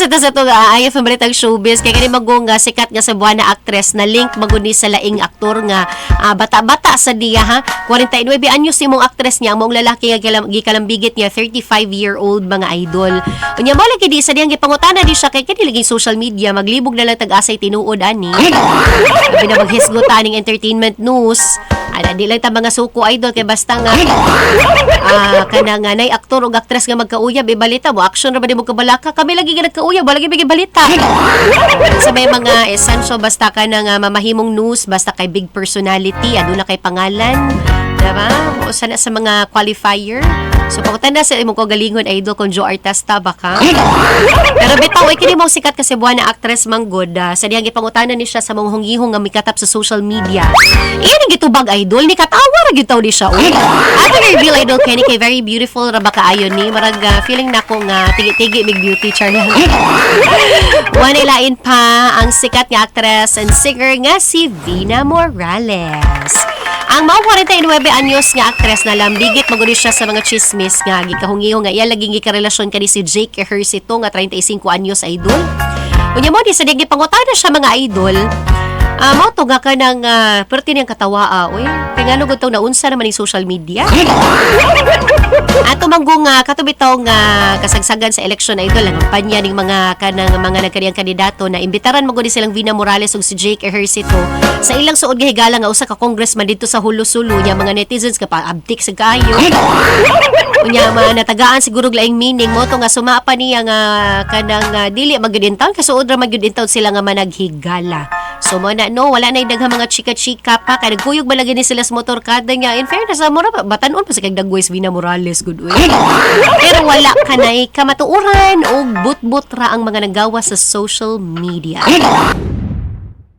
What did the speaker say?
Sa to nga ay balitang showbiz kay kani magong nga sikat nga sa buwan na actress na link maguni sa laing aktor nga bata-bata sa diya ha, 49 anyos imong actress niya. Ang maong lalaki nga gikalambigit niya, 35-year-old, mga idol. Unya mo lagi di sa diyang gipangutana di siya kay kani lagi social media, maglibog na lang tag-asay tinuod ani. Abi na maghisgot aning entertainment news. Ana, di lang ta mga suko, idol, kay basta nga kana nga nay aktor ug actress nga magkauyab, ibalita mo, action ra ba di mo kabalaka? Kami lagi nga nagkauyab, wala lagi balita sa may mga essential, basta ka na nga mamahimong news, basta kay big personality, aduna kay pangalan, diba? O sana sa mga qualifier. So pangutan na sa imong kaugalingon, idol, kung Joe Artesta ba ka. Pero bitaw ay kini mo sikat kasi buwan na actress manggod, sa diyang gipangutana ni siya sa mga hunghihong nga mikatap sa social media. Iyan ang gitubag, idol, ni katawa ra gyud taw ni siya, uy. Ato reveal, idol, kini kay very beautiful ra ba kaayo ni marag feeling nako nga tigi-tigi big beauty char. Wala lain pa ang sikat nga actress and singer nga si Vina Morales. Ang mao 49 anyos nga actress na lambigit maguli siya sa mga chismis nga gikahungihong nga iya laging gikarelasyon kani si Jake Ejercito nga 35 anyos, idol. Unya mo di sa digi pangutana siya, mga idol. Mao to nga kanang perti niyang katawa, uy. Kay ngano gud tong naunsa naman ning social media. Ato manggong nga kato bitaw nga kasagsagan sa eleksyon, idol, ang kampanya ning mga kanang mga nagkaniyang kandidato na imbitaran mo gud ni silang Vina Morales ug si Jake Ejercito sa ilang suod nga higala nga usa ka congressman didto sa Jolo, Sulu nya mga netizens ka paabtik sa kaayo. Unya ma natagaan siguro og laing meaning mo to nga sumapa niya nga kanang dili magyud intawon kay suod ra magyud intawon sila nga managhigala. So mo na no, wala na daghang mga chika-chika pa kay nagkuyog ba lagi ni sila sa motorkada niya. In fairness, mura pa batan-on pa sa kag dagway si Vina Morales gud uy. Pero wala kanay kamatuoran og but-but ra ang mga nagawa sa social media.